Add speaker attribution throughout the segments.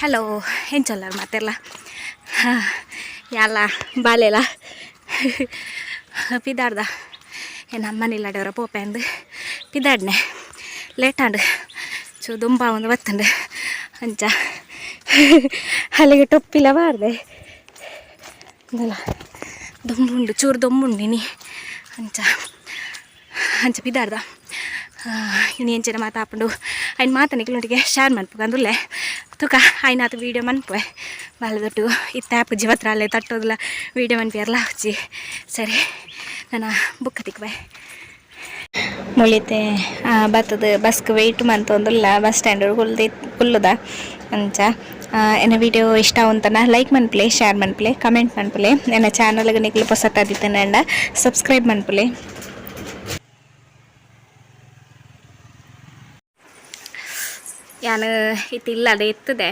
Speaker 1: Hello ಎಂಚೊಲ್ಲಾರ ಮಾತೆರ್ಲ ಯಾಲ ಬಾಲೆಲ ಪಿದಾಡ್ದ ಎನ್ನ ಅಮ್ಮನಿಲ್ಲಡವರ ಪೋಪೆ ಅಂದು ಪಿದಾಡ್ನೆ ಲೇಟಾಂಡ್ ಚೂ ದುಂಬಾ ಒಂದು ಬತ್ತಂಡು ಅಂಚ ಅಲ್ಲಿಗೆ ಟೊಪ್ಪಿಲ ಬಾರ್ದೆ ಇಂದಲ ದೊಂಬುಂಡು ಚೂರು ದೊಂಬುಂಡು ಇನಿ ಅಂಚ ಅಂಚ ಪಿದಾಡ್ದ ಇನಿ ಎಂಚಿನ ಮಾತಾಪುಂಡು ಐನ್ ಮಾತ ನಿಕ್ಲೊಟ್ಟಿಗೆ ಶೇರ್ ಮನ್ಪುಗಂದುಲ್ಲೆ ತುಕ ಐನಾತ ವೀಡಿಯೋ ಮನ್ಪುವೆ ಬಾಲದೊಟ್ಟು ಇತ್ತೆ ಆಪುಜಿ ಪತ್ರ ಅಲ್ಲೇ ತಟ್ಟೋದಿಲ್ಲ ವೀಡಿಯೋ ಮನ್ಪಿಯರ್ಲ ಆಪುಜಿ. ಸರಿ, ನನ್ನ ಬುಕ್ಕ ತಿಕ್ವೆ. ಮುಳಿತೆ ಬತ್ತದ ಬಸ್ಗೆ ವೆಯ್ಟ್ ಮಂತೊಂದುಲ್ಲ, ಬಸ್ ಸ್ಟ್ಯಾಂಡ್ ಕುಲ್ದಿ ಕುಲ್ಲುದ. ಅಂಚ ಎನ್ನ ವೀಡಿಯೋ ಇಷ್ಟ ಉಂತನ ಲೈಕ್ ಮನ್ಪುಲೆ, ಶೇರ್ ಮನ್ಪುಲೆ, ಕಮೆಂಟ್ ಮನ್ಪುಲೆ. ಎನ್ನ ಚಾನಲ್ಗೆ ನಿಕ್ಲು ಪೊಸತ್ತಾದಿತ್ತಂಡ ಸಬ್ಸ್ಕ್ರೈಬ್ ಮನ್ಪುಲೆ. ಯಾನ್ ಇತ್ತೆ ಇಲ್ಲದ ಎತ್ತದೆ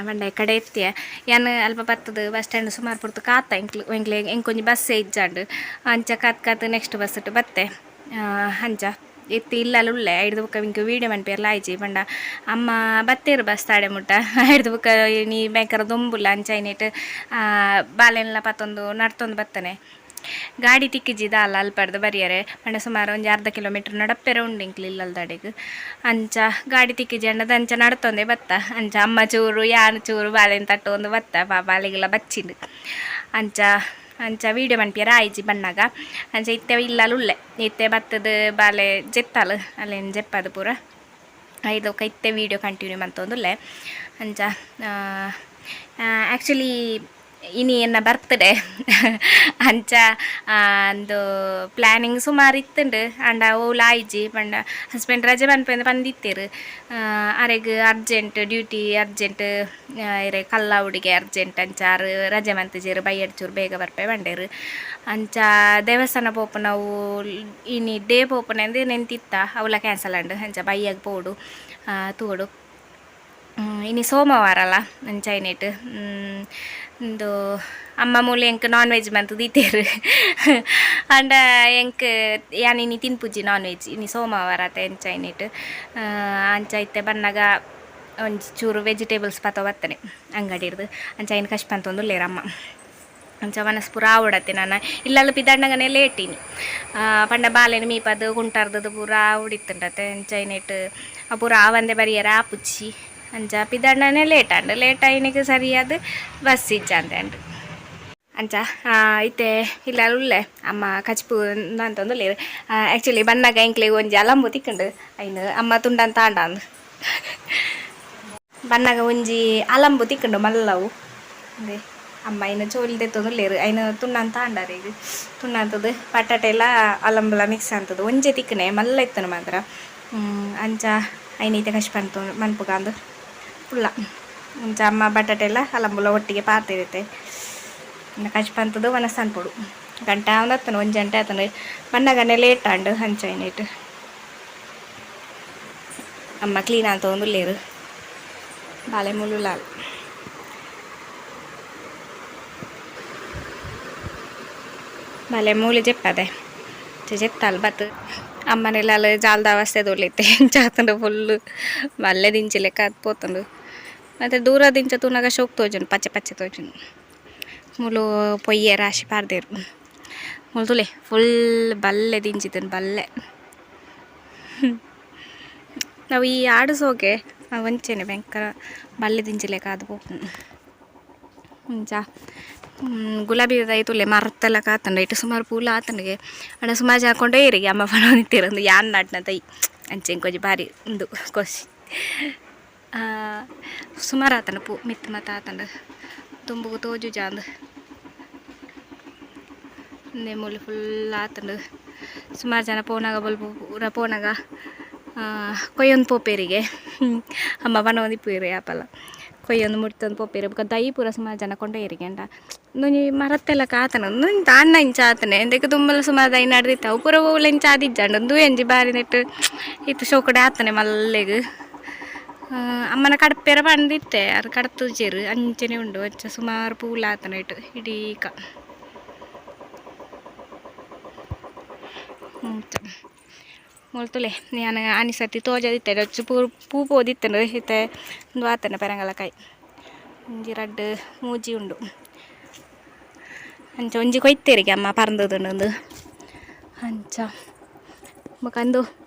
Speaker 1: ಮಂಡೆ ಕಡೆ ಎತ್ತಿಯ. ಯಾನ್ ಅಲ್ಪ ಬತ್ತದ ಬಸ್ ಸ್ಟ್ಯಾಂಡ್ ಸುಮಾರು ಪೊರ್ತು ಕಾತ ಎಂಕ್ಲು ಎಂಕ್ಲೆ ಎಂಕೊಂಜಿ ಬಸ್ಸೇ ಇಜ್ಜಾಂಡ್. ಅಂಚ ಕಾತ್ ಕಾತ್ ನೆಕ್ಸ್ಟ್ ಬಸ್ ಇಟ್ಟು ಬತ್ತೆ. ಅಂಚ ಇತ್ತೆ ಇಲ್ಲಲ್ಲ ಉಲ್ಲೆ. ಐಡ್ದ್ ಬೊಕ್ಕ ಎಂಕ್ ವೀಡಿಯೋ ಮನ್ಪೆರ್ಲ ಆಯ್ಜಿ. ಪಂಡ ಅಮ್ಮ ಬತ್ತೇರು ಬಸ್ ತಾಡೆ ಮುಟ್ಟ. ಐಡ್ದ್ ಬೊಕ್ಕ ನೀ ಬೇಕರ ದೊಂಬುಲ್ಲ. ಅಂಚ ಐನೆಟ್ ಬಾಲೆನ್ಲ ಪತ್ತೊಂದು ನಡ್ತೊಂದು ಬತ್ತನೆ. ಗಾಡಿ ತಿಕ್ಕಿಜಿ ದಾಲ ಅಲ್ಪಡ್ದು ಬರಿಯರೆ. ಪಂಡ ಸುಮಾರು ಒಂಜಿ ಅರ್ಧ ಕಿಲೋಮೀಟ್ರ್ ನಡಪೆರೆ ಉಂಡು ಎಂಕ್ಲು ಇಲ್ಲಲ್ದಡೆಗ್. ಅಂಚ ಗಾಡಿ ತಿಕ್ಕಿಜಿ ಅಂಡದ ಅಂಚ ನಡ್ತೊಂದೆ ಬತ್ತ. ಅಂಚ ಅಮ್ಮ ಚೂರು, ಯಾನ್ ಚೂರು ಬಾಲೆನ್ ತಟ್ಟೊಂದು ಬತ್ತ. ಬಾಲೆಗೆಲ್ಲ ಬಚ್ಚಿಂಡು. ಅಂಚ ಅಂಚ ವೀಡಿಯೋ ಮನ್ಪಿಯರ ಆಯ್ಜಿ ಬಣ್ಣಗ. ಅಂಚ ಇತ್ತೆ ಇಲ್ಲಲ್ ಉಲ್ಲೆ. ಇತ್ತೆ ಬತ್ತದ ಬಾಲೆ ಜೆತ್ತಾಲ್, ಅಲ್ಲೇನು ಜೆಪ್ಪದು ಪೂರ ಐದೊಕ ಇತ್ತೆ ವೀಡಿಯೋ ಕಂಟಿನ್ಯೂ ಮಂತೊಂದುಲ್ಲೆ. ಅಂಚ ಆ್ಯಕ್ಚುಲಿ ಇನಿ ಎನ್ನ ಬರ್ತ್ಡೇ. ಅಂಚ ಅಂದು ಪ್ಲ್ಯಾನಿಂಗ್ ಸುಮಾರು ಇತ್ತುಂಡು, ಅಂಡ ಓಲ ಆಯ್ಜಿ. ಪಂಡ ಹಸ್ಬೆಂಡ್ ರಜೆ ಪನ್ಪೆಂದು ಪಂದಿತ್ತೇರು. ಅರೆಗ್ ಅರ್ಜೆಂಟ್ ಡ್ಯೂಟಿ, ಅರ್ಜೆಂಟ್ ಇರೆ ಕಲ್ಲಾವುಡಿಗೆ ಅರ್ಜೆಂಟ್. ಅಂಚ ಆರು ರಜೆ ಮಂತಿಜೆರ್. ಬಯ್ಯಡ್ ಚೂರು ಬೇಗ ಬರ್ಪೆ ಪಂಡೇರು. ಅಂಚ ದೇವಸ್ಥಾನ ಪೋಪುನವು ಇನಿ ಡೇ ಪೋಪುನೆಂದು ನೆಂತಿತ್ತ, ಅವಲ ಕ್ಯಾನ್ಸಲ್ ಅಂಡು. ಅಂಚ ಬಯ್ಯಗ್ ಪೋಡು, ತೂವೊಡು. ಇನಿ ಸೋಮವಾರ ಅಲ್ಲ, ಅಂಚ ಐನೆಟ್ ಇಂದು ಅಮ್ಮ ಮೂಲು ಎಂಕ್ ನಾನ್ ವೆಜ್ ಮಂತ್ ದೀತೇರು. ಅಂಡ ಎಂಕ್ ಯಾನ್ ಇನಿ ತಿನ್ಪುಜಿ ನಾನ್ ವೆಜ್, ಇನಿ ಸೋಮವಾರ ಅತೆ. ಅಂಚ ಐನೆಟ್ ಅಂಚ ಇತ್ತೆ ಬನ್ನಗ ಒಂಜಿ ಚೂರು ವೆಜಿಟೇಬಲ್ಸ್ ಪತ ಬತ್ತನೆ ಅಂಗಡಿರ್ದು. ಅಂಚ ಐನ್ ಕಶ್ ಪಂತೊಂದುಲ್ಲೇರು ಅಮ್ಮ. ಅಂಚ ವನಸ್ ಪೂರ ಆವಡತ್ತೆ. ನಾನು ಇಲ್ಲಲ್ಲ ಪಿದಾಡ್ನಗನೆ ಲೇಟ್ ಇನಿ. ಪಂಡ ಬಾಲೆನ ಮೀಪದು ಕುಂಟಾರ್ದದು ಪೂರ ಆವಡಿತ್ತುಂಡತೆ. ಅಂಚ ಐನೆಟ್ ಪೂರ ಆವಂದೆ ಬರಿಯರ ಆಪುಜಿ. ಅಂಚ ಪಿದಾಡ್ನನೆ ಲೇಟ್ ಆಂಡ್. ಲೇಟ್ ಆಯಿನಿಗೆ ಸರಿಯಾದ ಬಸ್ ಇಜ್ಜಾಂದೆ ಅಂಡ್. ಅಂಚ ಇತ್ತೆ ಇಲ್ಲ ಉಲ್ಲೆ. ಅಮ್ಮ ಕಚ್ಪು ಅಂತಂದುಲ್ಲೇರು. ಆ್ಯಕ್ಚುಲಿ ಬನ್ನಗ ಎಂಕ್ಲೆಗ್ ಒಂಜಿ ಅಲಂಬು ತಿಕ್ಕಂಡು. ಐನ್ ಅಮ್ಮ ತುಂಡಂತ ಆಂಡಂದು. ಬನ್ನಗ ಒಂಜಿ ಅಲಂಬು ತಿಕ್ಕಂಡು ಮಲ್ಲವು. ಅಂದೆ ಅಮ್ಮ ಐನ ಚೋಲಿ ದೆತ್ತೊಂದುಲ್ಲೇರು. ಐನ ತುಂಡಂತ ಆಂಡಾರ. ಈಗ ತುಂಡಂತದ್ದು ಪಟಾಟೆ ಎಲ್ಲ ಅಲಂಬುಲ ಮಿಕ್ಸ್ ಅಂತದ್ದು. ಒಂಜೆ ತಿಕ್ಕನೆ, ಮಲ್ಲ ಇತ್ತನು ಮಾತ್ರ. ಅಂಚ ಐನ ಇತ್ತೆ ಕಶ್ ಪಂತು ಮನ್ಪುಗಂದು ಪುಲ್ಲ. ಅಂಚ ಅಮ್ಮ ಬಟಾಟೆ ಎಲ್ಲ ಅಲಂಬುಲ ಒಟ್ಟಿಗೆ ಪಾರ್ತಿರುತ್ತೆ. ಕಚ್ ಪಂತದ್ದು ವನಸ್ ಅನ್ಪೊಡು. ಗಂಟೆ ಆವೊಂದು, ಒಂಜಿ ಗಂಟೆ ಆತಂಡು. ಬನ್ನಗನೆ ಲೇಟ್ ಆಂಡ್. ಅಂಚ ಐನೆಟ್ ಅಮ್ಮ ಕ್ಲೀನ್ ಅಂತೊಂದುಲ್ಲೇರು. ಬಾಲೆ ಮುಳ್ಳುಲಾಲ್. ಬಾಲೆ ಮೂಲಿ ಜೆಪ್ಪದೆ ಜೆತ್ತಾಲ್ ಬತ್ತು. ಅಮ್ಮನೆಲ್ಲ ಜಾಲ್ದ ಅವಸ್ಥೆ ತೋಲಿತ್ತೆ. ಎಂಚ ಆತುಂಡು ಫುಲ್ಲು ಬಲ್ಲೆ ದಿಂಚಿ ಲೆಕ್ಕ ಆತ್ ಪೋತುಂಡು. ಮತ್ತು ದೂರ ದಿಂಚ ತೂನಗ ಶೋಕ್ ತೋಜುಂಡು, ಪಚ್ಚೆ ಪಚ್ಚೆ ತೋಜುಂಡು. ಮೂಲು ಪೊಯ್ಯೆ ರಾಶಿ ಪಾರ್ದೇರು. ಮೂಲು ತೂಲೆ, ಫುಲ್ ಬಲ್ಲೆ ದಿಂಚಿತುಂಡು ಬಲ್ಲೆ. ನಾವು ಈ ಆಡು ಸೋಕೆ ಒಂಚೆನೆ ಭಯಂಕರ ಬಲ್ಲೆ ದಿಂಚಿ ಲೆಕ್ಕ ಆದ್ ಪೋಪುಂಡು. ಅಂಚ ಗುಲಾಬಿ ದೈ ತೂಲೆ, ಮರತ್ತೆಲ್ಲ ಕಾತುಂಡು. ಇಟ್ಟು ಸುಮಾರು ಪೂಲ ಆತುಂಡುಗೆ. ಅಂಡ ಸುಮಾರು ಜನ ಕೊಂಡೊಯ್ಯೆರಿಗೆ. ಅಮ್ಮ ಪನೊಂದಿತ್ತೆರ್ ಉಂದು ಯಾನ್ ನಡ್ನ ದೈ. ಅಂಚ ಎಂಕೊಂಜಿ ಬಾರಿ ಉಂದು ಖುಷಿ. ಸುಮಾರು ಆತುಂಡು ಪೂ, ಮಿತ್ತ್ ಮಾತ ಆತುಂಡು. ದುಂಬುಗು ತೋಜುಜಾಂದ್. ಉಂದೆ ಮೂಲು ಫುಲ್ ಆತುಂಡು. ಸುಮಾರು ಜನ ಪೋನಗ ಬೊಲ್ಪು ಪೂರ ಪೋನಗ ಕೊಯ್ಯೊಂದು ಪೋಪೆರಿಗೆ. ಅಮ್ಮ ಪನೊಂದಿಪ್ಪುವೆರ್ ಯಾಪಲ ಕೊಯ್ಯೊಂದು ಮುರ್ತೊಂದು ಪೋಪೆರ್. ಬೊಕ ದೈ ಪೂರ ಸುಮಾರು ಜನ ಕೊಂಡೊಯ್ಯೆರಿಗೆ. ಅಂಡ ಉಂದೊಂಜಿ ಮರತ್ತೆಲ್ಲ ಕಾತನ ಉಂದೊಂಜಿ ದಾನ್ನ ಇಂಚ ಆತನೆ. ಇಂದೆಕ್ ದುಂಬಲ ಸುಮಾರು ದೈ ನಡ್ದಿತ್ತ, ಅವು ಪೂರ ಒವ್ಲ ಇಂಚ ಆದಿಜ್ಜಂಡ್. ಉಂದು ಒಂಜಿ ಬಾರಿ ನೆಟ್ ಇತ್ತೆ ಶೋಕುಡೆ ಆತನೆ ಮಲ್ಲೆಗ್. ಅಮ್ಮನ ಕಡಪೆರ ಪಂದಿತ್ತೆ, ಅರ್ ಕಡತುಜೆರ್, ಅಂಚನೆ ಉಂಡು. ಅಂಚ ಸುಮಾರು ಪೂಲ ಆತನ ಇಟ್ಟು ಇಡೀಕ. ಅಂಚ ಮೂಲು ತೂಲೆ, ಯಾನ್ ಆನಿ ಸರ್ತಿ ತೋಜದಿತ್ತೆ ಪೂ ಪೂ ಪೋದಿತ್ತುಂಡು. ಇತ್ತೆ ಉಂದು ಆತನ ಪೆರಂಗಲಕಾಯಿ. ಒಂಜಿ ರಡ್ಡ್ ಮೂಜಿ ಉಂಡು. ಅಂಚ ಒಂಜಿ ಕೊಯ್ತೇರಿಗೆ ಅಮ್ಮ ಪರಂದದುಂಡು. ಅಂಚ ಬೊಕ ಅಂದು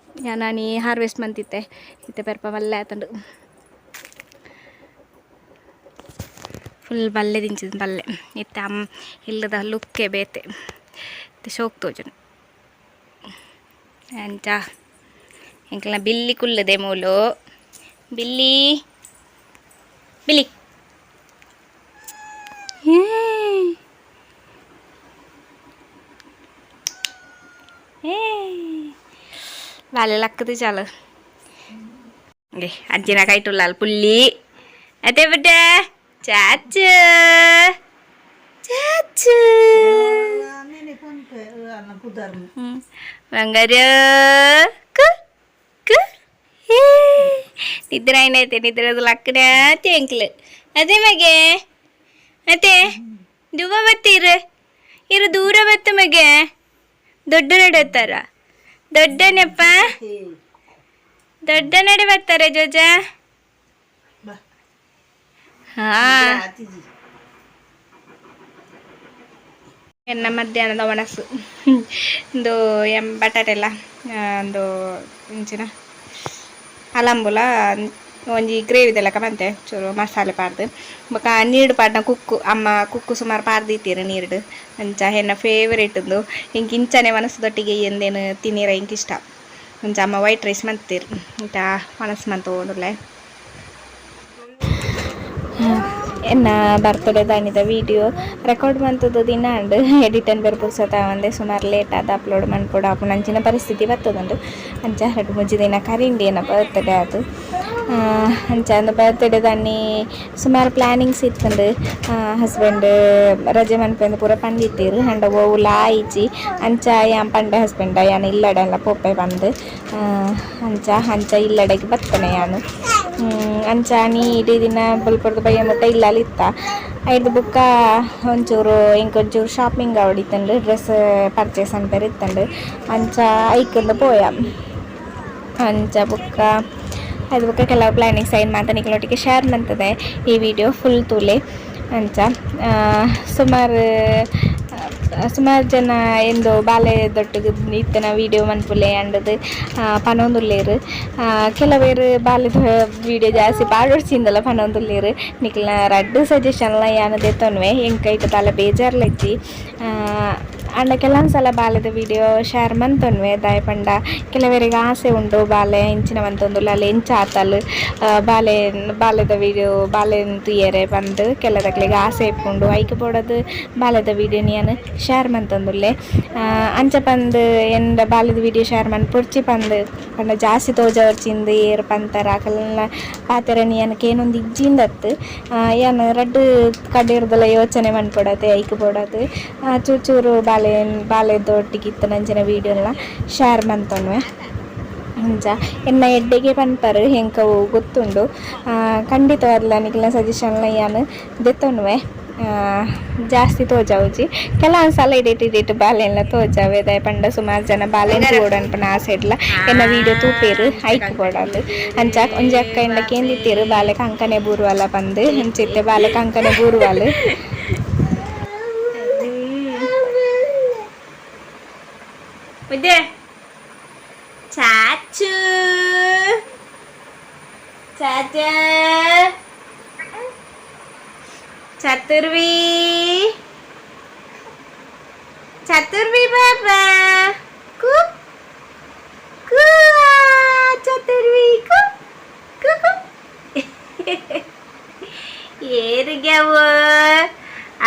Speaker 1: ಯಾನ್ ಹಾರ್ವೆಸ್ಟ್ ಮಂತಿತ್ತೆ. ಇತ್ತೆ ಪೆರ್ಪ ಮಲ್ಲೆ ಆತುಂಡು. ಫುಲ್ ಬಲ್ಲೆ ದಿಂಚಿದ ಬಲ್ಲೆ ಇತ್ತೆ ಅಮ್ಮ ಇಲ್ಲದ ಲುಕ್ಕೆ ಬೇತೆ ಇತ್ತೆ ಶೋಕ್ ತೋಜುಂಡು. ಅಂಚ ಎಂಕಲ್ನ ಬಿಲ್ಲಿ ಕುಲ್ಲುದೆ ಮೂಲು. ಬಿಲ್ಲಿ ಬಿಲ್ಲಿ ಏ ಬಾಲೆ ಲಕ್ಕದ ಚಾಲ ಅಂಚಿನ ಕೈಟುಲ್ಲಾಲ್ ಪುಲ್ಲಿ ಅದೇ ಬಿಟ್ಟ ಚಾಚು ಚಾಚು ಬಂಗಾರ ಕು ಕು. ನಿದ್ರೆ అయినైతే ನಿದ್ರೆ ಲಕ್ಕನೆ ಎಂಕ್ಲು ಅದೇ ಮಗೆ ಅದೇ ದುವ ಬತ್ತೀರು ಇರು ದೂರ ಬತ್ತು ಮಗೆ ದೊಡ್ಡ ನಡೆ ದೊಡ್ಡನೆಪ್ಪ ದೊಡ್ಡ ನಡೆ ಬರ್ತಾರೆ ಜೋಜ. ಹಾ ಎನ್ನ ಮಧ್ಯಾಹ್ನದ ಒಣಸು ಒಂದು ಎಂ ಬಟಾಟೆಲ್ಲ ಒಂದು ಇಂಚಿನ ಅಲಂಬುಲ ಒಂಜಿ ಗ್ರೇವಿದೆಲ್ಲ ಬಂತೆ ಚೂರು ಮಸಾಲೆ ಪಾಡ್ದು ಬೊಕ ನೀರು ಪಾಡ್ನ ಕುಕ್ಕು ಅಮ್ಮ ಕುಕ್ಕು ಸುಮಾರು ಪಾಡ್ದಿತ್ತೀರು ನೀರ್ಡ್. ಅಂಚ ಎನ್ನ ಫೇವರೇಟ್ ಉಂದು. ಎಂಕ್ ಇಂಚನೆ ಮನಸ್ಸದೊಟ್ಟಿಗೆ ಎಂದೇನು ತಿನ್ನೀರ ಎಂಕ್ ಇಷ್ಟ. ಅಂಚ ಅಮ್ಮ ವೈಟ್ ರೈಸ್ ಮಂತೀರ್ ಇಂತ ಒಣಸ್ ಮಂತೊಂದುಲ್ಲೆ. ಎನ್ನ ಬರ್ತ್ಡೇ ದಾನಿದ ವೀಡಿಯೋ ರೆಕಾರ್ಡ್ ಮಂತುದು ದಿನ ಅಂಡ್ ಎಡಿಟ್ ಅನ್ ಬೇರೆ ಪುರ್ಸೊತ್ತು ಆವಂದೆ ಸುಮಾರು ಲೇಟ್ ಆದ್ ಅಪ್ಲೋಡ್ ಮನ್ಪೊಡು ಆಪುಂಡು ಅಂಚಿನ ಪರಿಸ್ಥಿತಿ ಬತ್ತದುಂಡು. ಅಂಚ ರಡ್ಡ್ ಮೂಜಿ ದಿನ ಕರಿಂಡಿ ಎನ್ನ ಬರ್ತ್ಡೇ ಆದ್. ಅಂಚ ಅಂದ್ ಬರ್ತ್ಡೇ ದಾನಿ ಸುಮಾರು ಪ್ಲ್ಯಾನಿಂಗ್ಸ್ ಇತ್ತುಂಡು. ಹಸ್ಬೆಂಡ್ ರಜೆ ಮನ್ಪೆಂದು ಪೂರ ಪಂಡಿತ್ತೆರ್ ಆಂಡ ಒವುಲ ಆಯಿಜಿ. ಅಂಚ ಯಾನ್ ಪಂಡೆ ಹಸ್ಬೆಂಡ ಯಾನ್ ಇಲ್ಲಡೆಲ್ಲ ಪೋಪೆ ಪಂದ್. ಅಂಚ ಅಂಚ ಇಲ್ಲಡೆಗ್ ಬತ್ತನೆ ಯಾನ್. ಅಂಚ ಆನಿ ಇಡೀ ದಿನ ಬೊಲ್ಪುರ್ದು ಬಯ್ಯ ಮುಟ್ಟ ಇಲ್ಲಲ್ ಇತ್ತ. ಐಡ್ದ್ ಬೊಕ್ಕ ಒಂಚೂರು ಎಂಕ್ ಒಂಚೂರು ಶಾಪಿಂಗ್ ಆವೊಡಿತ್ತುಂಡು, ಡ್ರೆಸ್ ಪರ್ಚೇಸ್ ಮನ್ಪೆರೆ ಇತ್ತುಂಡು. ಅಂಚ ಐಕಂದ್ ಪೋಯ. ಅಂಚ ಬೊಕ್ಕ ಐದ್ ಬೊಕ್ಕ ಕೆಲವು ಪ್ಲ್ಯಾನಿಂಗ್ಸ್ ಐನ್ ಮಾತ ನಿಕಲ್ನೊಟ್ಟಿಗೆ ಶೇರ್ ಮಂತುದೆ. ಈ ವಿಡಿಯೋ ಫುಲ್ ತೂಲೆ. ಅಂಚ ಸುಮಾರು ಸುಮಾರು ಜನ ಎಂದು ಬಾಲೆದೊಟ್ಟಿಗೆ ಇತ್ತಿನ ವೀಡಿಯೋ ಮನ್ಪುಲೆ ಅಂಡದು ಪನೊಂದುಲ್ಲೆರ್. ಕೆಲವೆರ್ ಬಾಲೆದ ವೀಡಿಯೋ ಜಾಸ್ತಿ ಪಾಡೊಡ್ಚಿಂದಲ ಪನೊಂದುಲ್ಲೆರ್. ನಿಕಲ್ನ ರಡ್ಡ್ ಸಜೆಷನ್ಲ ಯಾನ್ ದೆತೊನುವೆ. ಎಂಕ್ ಐತ ದಾಲ ಬೇಜಾರ್ಲ ಇಜ್ಜಿ. ಆಂಡ ಕೆಲವೊಂದು ಸಲ ಬಾಲೆದ ವೀಡಿಯೋ ಶೇರ್ ಮಂತೊನುವೆ. ದಾಯೆ ಪಂಡ ಕೆಲವೆರೆಗ್ ಆಸೆ ಉಂಡು ಬಾಲೆ ಇಂಚಿನ ಮಂತೊಂದುಲ್ಲ ಅಲ್ ಎಂಚ ಆತಲ್ ಬಾಲೆ ಬಾಲೆದ ವೀಡಿಯೋ ಬಾಲೆನ್ ತೂಯೆರೆ ಪಂದ್ ಕೆಲದಕ್ಲೆಗ್ ಆಸೆ ಇಪ್ಪುಂಡು. ಐಕ್ ಬೋಡಾದ್ ಬಾಲೆದ ವೀಡಿಯೋನ್ ಯಾನ್ ಶೇರ್ ಮಂತೊಂದುಲ್ಲೆ. ಅಂಚ ಪಂದ್ ಎನ್ನ ಬಾಲೆದ ವೀಡಿಯೋ ಶೇರ್ ಮನ್ಪೊಡ್ಚಿ ಪಂದ್ ಪಂಡ ಜಾಸ್ತಿ ತೋಜವೊರ್ಚಿಂದ್ ಏರ್ ಪಂತರ ಅಕಲ್ನ ಪಾತೆರನ್ ಯಾನ್ ಕೇನೊಂದು ಇಜ್ಜಿಂದತ್ತ್. ಯಾನ್ ರಡ್ಡ್ ಕಡೆರ್ದಲ ಯೋಚನೆ ಮನ್ಪೊಡಾತೆ. ಐಕ್ ಬೋಡಾದ್ ಚೂರು ಚೂರು ಬಾಲೆ ಬಾಲೆದೊಟ್ಟಿಗೆ ಇತ್ತಿನಂಚಿನ ವೀಡಿಯೋಲ ಶೇರ್ ಮಂತೊನುವೆ. ಅಂಚ ಎನ್ನ ಎಡ್ಡೆಗೆ ಪನ್ಪರ್ ಎಂಕ್ ಅವು ಗೊತ್ತುಂಡು. ಖಂಡಿತವಾದ್ಲ ನಿಕಲ್ನ ಸಜೆಷನ್ಲ ಯಾನ್ ದೆತೊನುವೆ. ಜಾಸ್ತಿ ತೋಜಾವುಜಿ, ಕೆಲವೊಂದು ಸಲ ಇಡೀಟ್ ಇಡೀಟ್ ಬಾಲೆನ್ಲ ತೋಜಾವೆ. ದಾಯೆ ಪಂಡ ಸುಮಾರು ಜನ ಬಾಲೆನ್ ತೂವೊಡು ಅನ್ಪುನ ಆಸೆಡ್ಲ ಎನ್ನ ವೀಡಿಯೋ ತೂಪೆರ್ ಐಕ್ ಬೋಡಾದ್. ಅಂಚ ಒಂಜಿ ಅಕ್ಕ ಎಂಡ ಕೇಂದಿತ್ತೆರ್ ಬಾಲೆ ಕಂಕನೆ ಬೂರುವಲ ಪಂದ್. ಅಂಚ ಇತ್ತೆ ಬಾಲೆ ಕಂಕನೆ ಬೂರುವಲ್. ಮುದ್ದೆ ಚಾಚು ಚಾಚಾ ಚತುರ್ವಿ ಚತುರ್ವಿ ಬಾಬಾ ಕು ಕು ಚತುರ್ವಿ ಕು ಕು ಕು. ಏರಿಗೆ ಅವು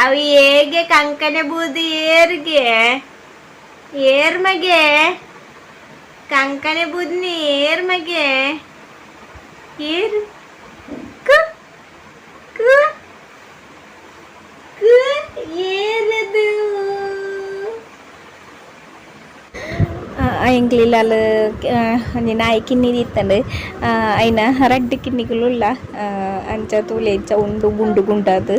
Speaker 1: ಅವು ಹೇಗೆ ಕಂಕನೆ ಬೂದು ಏರಿಗೆ ಏರ್ ಮಗೆ ಕಂಕನೆ ಬೂದ್ನಿ ಏರ್ ಮಗೆ ಏರು ಕು ಕು ಕು ಏರದು. ಎಂಕ್ಲ ಇಲ್ಲಲ್ ಒಂಜಿ ನಾಯಿ ಕಿನ್ನಿ ದೀತುಂಡು. ಐನ ರಡ್ಡ್ ಕಿನ್ನಿಕುಲು ಉಲ್ಲ. ಅಂಚ ತೂಲೆ ಇಂಚ ಉಂಡು ಗುಂಡು ಗುಂಡಾದ್.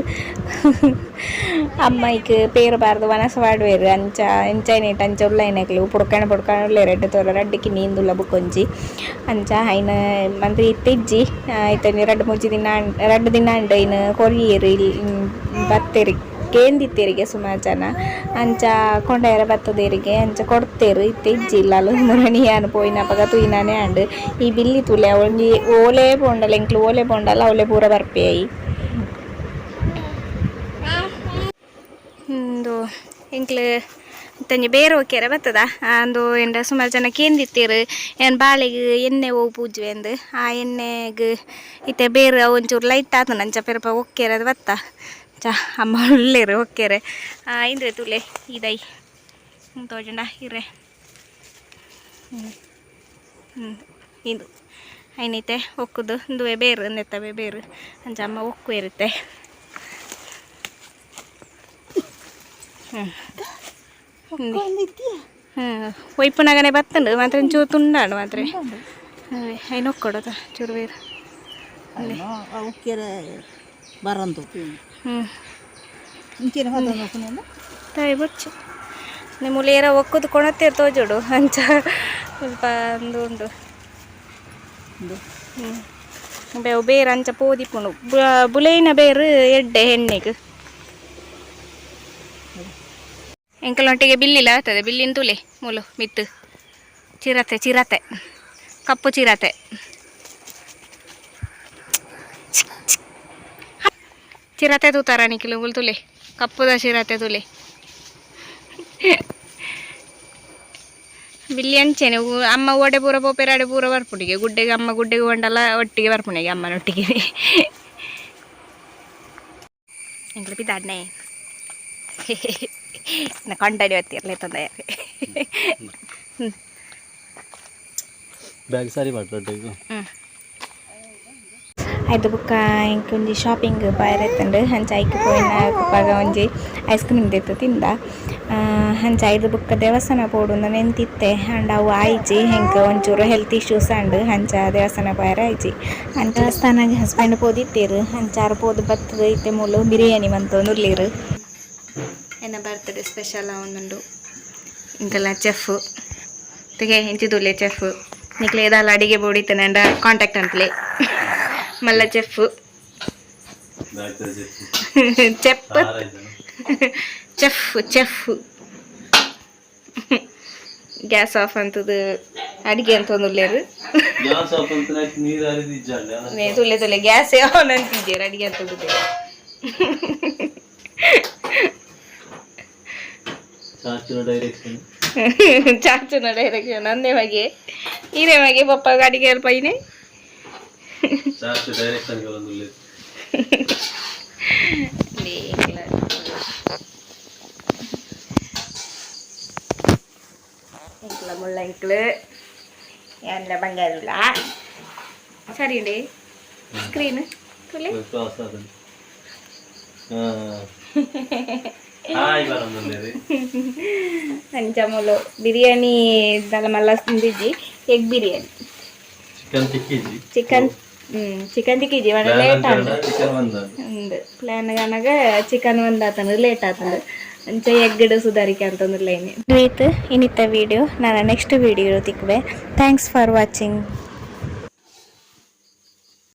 Speaker 1: ಅಮ್ಮೈಕ್ ಪೇರು ಪಾರ್ದು ವನಸ ಪಾಡುವೆರ್ ಅಂಚ ಇಂಚೈನೇಟ್ ಅಂಚ ಉಲ್ಲೈನಕ್ಲು ಪುಡ್ಕಣ ಪುಡ್ಕಣ ಉಲ್ಲೆರ್ ಎಡ್ಡೆ ತೋರ ರಡ್ಡ್ ಕಿನ್ನಿ ಇಂದುಲ್ಲ ಬುಕೊಂಜಿ ಅಂಚ ಐನ್ ಮಂತ್ರಿ ಇತ್ತೆ ಇಜ್ಜಿ ಇತ್ತೆ ಒಂಜಿ ರಡ್ಡ್ ಮೂಜಿ ದಿನ ಆಂಡ್ ರಡ್ಡ್ ದಿನ ಆಂಡ್ ಐನ್ ಕೊರಿಯೆರ್ ಬತ್ತೆರ್ ಕೇಂದಿತ್ತೆರಿಗೆ ಸುಮಾರು ಜನ ಅಂಚ ಕೊಂಡಾಯರ ಬತ್ತದೇರಿಗೆ ಅಂಚ ಕೊಡ್ತೇರು ಇತ್ತೆ ಇಜ್ಜಿ ಇಲ್ಲಲ್ ಮುರಣಿ ಯಾನ್ ಪೋಯಿನಪಗ ತೂಯಿನಾನೆ ಆಂಡ್ ಈ ಬಿಲ್ಲಿ ತೂಲೆ ಒಂಜಿ ಓಲೆ ಪೋಂಡಲ ಎಂಕ್ಲು ಓಲೆ ಪೋಂಡಲ ಅವಲೆ ಪೂರ ಬರ್ಪೆ ಉಂದು ಎಂಕ್ಲು ಇತ್ತೊಂಜಿ ಬೇರೆ ಒಕ್ಯೆರೆ ಬತ್ತದ ಅಂದು ಎಂಡ ಸುಮಾರು ಜನ ಕೇಂದಿತ್ತೆರ್ ಏನ್ ಬಾಳೆಗ್ ಎಣ್ಣೆ ಒವು ಪೂಜುವೆ ಅಂದ್ ಆ ಎಣ್ಣೆಗ್ ಇತ್ತೆ ಬೇರು ಅವು ಒಂಚೂರು ಲೈಟ್ ಆತುಂಡು ಅಂಚ ಪೆರಪ ಒಕ್ಯೆರೆ ಅದು ಬತ್ತ ಚ ಅಮ್ಮ ಉಲ್ಲೆರ್ ಒಕ್ಯೆರೆ ಇಂದ್ರೆ ತೂಲೆ ಈ ದೈ ತೋಜುಂಡ ಇರೆ ಇಂದು ಐನಿತೆ ಒಕ್ಕುದು ಇಂದುವೆ ಬೇರು ಇಂದೆತ್ತವೆ ಬೇರು ಅಂಚ ಅಮ್ಮ ಒಕ್ಕುವೆರ್ ಇತ್ತೆ. ಒಯ್ಪುನಗನೆ ಬತ್ತುಂಡು ಮಾತ್ರ ಒಂಚೂರು ತುಂಡಾಂಡು ಮಾತ್ರ ಐನ್ ಒಕ್ಕೊಡತ ಚೂರು ಬೇರು.
Speaker 2: ಒಕ್ಕೆರೆ ಬರಂದು. ಇಂಚಿನ ಹೊದ.
Speaker 1: ತಾಯಿ ಬೊಚ್ಚು ನಿಮ್ಮ ಏರ ಒಕ್ಕುದು ಕೊಣತ್ತೇರು ತೋಜೋಡು ಅಂಚ ಸ್ವಲ್ಪ ಅಂದು ಉಂಡು. ಬೇವು ಬೇರು ಅಂಚ ಪೋದಿಪ್ಪುಂಡು ಬುಲೆಯಿನ ಬೇರು ಎಡ್ಡೆ ಎಣ್ಣೆಗ್ ಎಂಕಲ್ನೊಟ್ಟಿಗೆ ಬಿಲ್ಲಿಲ ಆಗ್ತದೆ ಬಿಲ್ಲಿನ ತುಲೆ ಮೂಲು ಮಿತ್ತು ಚಿರತೆ ಚಿರತೆ ಕಪ್ಪು ಚಿರತೆ ಚಿರತೆ ತೂತಾರ ನಿಖಿಲು ಮುಲ್ ತುಲೆ ಕಪ್ಪುದ ಚಿರತೆ ತುಲೆ ಬಿಲ್ಲಿ ಅಂಚೆನೆ ಅಮ್ಮ ಓಡೆ ಪೂರ ಪೋಪೆರಾಡೆ ಪೂರ ಬರ್ಪುಂಡಿಗೆ ಗುಡ್ಡೆಗೆ ಅಮ್ಮ ಗುಡ್ಡೆಗೆ ಒಂಡಲ ಒಟ್ಟಿಗೆ ಬರ್ಪುಂಡಿಗೆ ಅಮ್ಮನೊಟ್ಟಿಗೆ ಎಂಕ್ಲು ಪಿದಾಡ್ನೆ ಕೊಂಡಾಡಿ ಬತ್ತೀರ್ಲೆ ತಂದೆ.
Speaker 3: ಬ್ಯಾಗ್ ಸಾರಿ ಮಾಡ್ರಡ್ಡೆಗು.
Speaker 1: ಆಯ್ತು ಬೊಕ್ಕ ಎಂಕ್ ಒಂಜಿ ಶಾಪಿಂಗ್ ಪಾಯರೆ ಇತ್ತುಂಡು ಅಂಚ ಐಕ್ ಪೋಯಿನ ಪಗ ಒಂಜಿ ಐಸ್ ಕ್ರೀಮ್ ದೆತ್ತ್ ತಿಂದ. ಅಂಚ ಐದು ಬೊಕ್ಕ ದೇವಸ್ಥಾನ ಪೋಡು ನೆಂತಿತ್ತೆ ಆಂಡ ಅವು ಆಯಿಜಿ ಎಂಕ್ ಒಂಚೂರು ಹೆಲ್ತ್ ಇಶ್ಯೂಸ್ ಆಂಡ್ ಅಂಚ ದೇವಸ್ಥಾನ ಪೋಯೆರೆ ಆಯಿಜಿ. ಅಂಚ ದೇವಸ್ಥಾನಗ್ ಹಸ್ಬೆಂಡ್ ಪೋದಿತ್ತೆರ್ ಅಂಚ ಆರ್ ಪೋದು ಬತ್ತುದು ಇತ್ತೆ ಮೂಲು ಬಿರಿಯಾನಿ ಮಂತೊಂದುಲ್ಲೆರ್. ಎನ್ನ ಬರ್ತ್ಡೇ ಸ್ಪೆಷಲ್ ಆವೊಂದುಂಡು. ಇಂಕಲ್ನ ಚೆಫ್ ತೂಗೆ ಇಂಚಿದುಲ್ಲೆ ಚೆಫ್. ನಿಕ್ಲೆ ಏದಾಲ ಅಡಿಗೆ ಬೋಡಿತ್ತುಂಡ ಕಾಂಟ್ಯಾಕ್ಟ್ ಮನ್ಪುಲೆ. ಮಲ್ಲ chef chef chef chef gas off ಅಂತದು ಅಡಿಗೆ ಅಂತೊಂದುಲ್ಲೆರ್.
Speaker 3: ಗ್ಯಾಸ್ ಆಫ್ ಅಂತ ನೀರು ಹರಿದಿಜ್ಜಂಡ.
Speaker 1: ತುಲೆ ತುಲೆ ಗ್ಯಾಸ್ ಆನ್ ಅಂತಿದ್ದೀರ ಅಡಿಗೆ ಅಂತೊಂದುಲ್ಲೆರ್.
Speaker 3: ಚಾಚಿನ ಡೈರೆಕ್ಷನ್.
Speaker 1: ಚಾಚುನ ಡೈರೆಕ್ಷನ್ ಅಂದೇ ಮಗೆ ಈರೇ ಮಗೆ ಪಪ್ಪ ಅಡಿಗೆ ಅಲ್ಪ ಐನೆ.
Speaker 3: ಚಾಚು ಡೈರೆಕ್ಷನ್ ಬರೊಂದುಲ್ಲೆರ್.
Speaker 1: ಎಂಕ್ಲ ಮುಳ್ಳ ಎಂಕ್ಲು ಎಲ್ಲ ಬಂಗಾರುಲ್ಲ ಸರಿ ಉಂಡೆ ಸ್ಕ್ರೀನ್ ತುಲೆ.
Speaker 3: ಕ್ರಾಸ್ ಆತಂಡ್ ಹಾಯ್ ಬರೊಂದುಲ್ಲೆರ್.
Speaker 1: ಅಂಚ ಮೂಲು ಬಿರಿಯಾನಿ ದಾಲ ಮಲ್ಲ ತಿಂದಿಜ್ಜಿ ಎಗ್ ಬಿರಿಯಾನಿ.
Speaker 3: ಚಿಕನ್ ತಿಕ್ಕಿಜಿ.
Speaker 1: ಚಿಕನ್ ಚಿಕನ್ ತಿಕ್ಕಿಜಿ ಮಡ ಲೇಟ್ ಆಂಡ್.
Speaker 3: ಚಿಕನ್ ಬಂದ.
Speaker 1: ಉಂದು ಪ್ಲಾನ್ ಆನಗ ಚಿಕನ್ ಒಂದಾತಂದ್ರೆ ಲೇಟ್ ಆತಂದು ಅಂಚ ಎಗ್ಗಡು ಸುಧಾರಿಕೆ ಅಂತಂದ್ರೆ ಇತ್ ಇನ್ನಿತ್ತ ವಿಡಿಯೋ ನಾನು ನೆಕ್ಸ್ಟ್ ವಿಡಿಯೋ ತಿಕ್ಕುವೆ. Thanks for watching.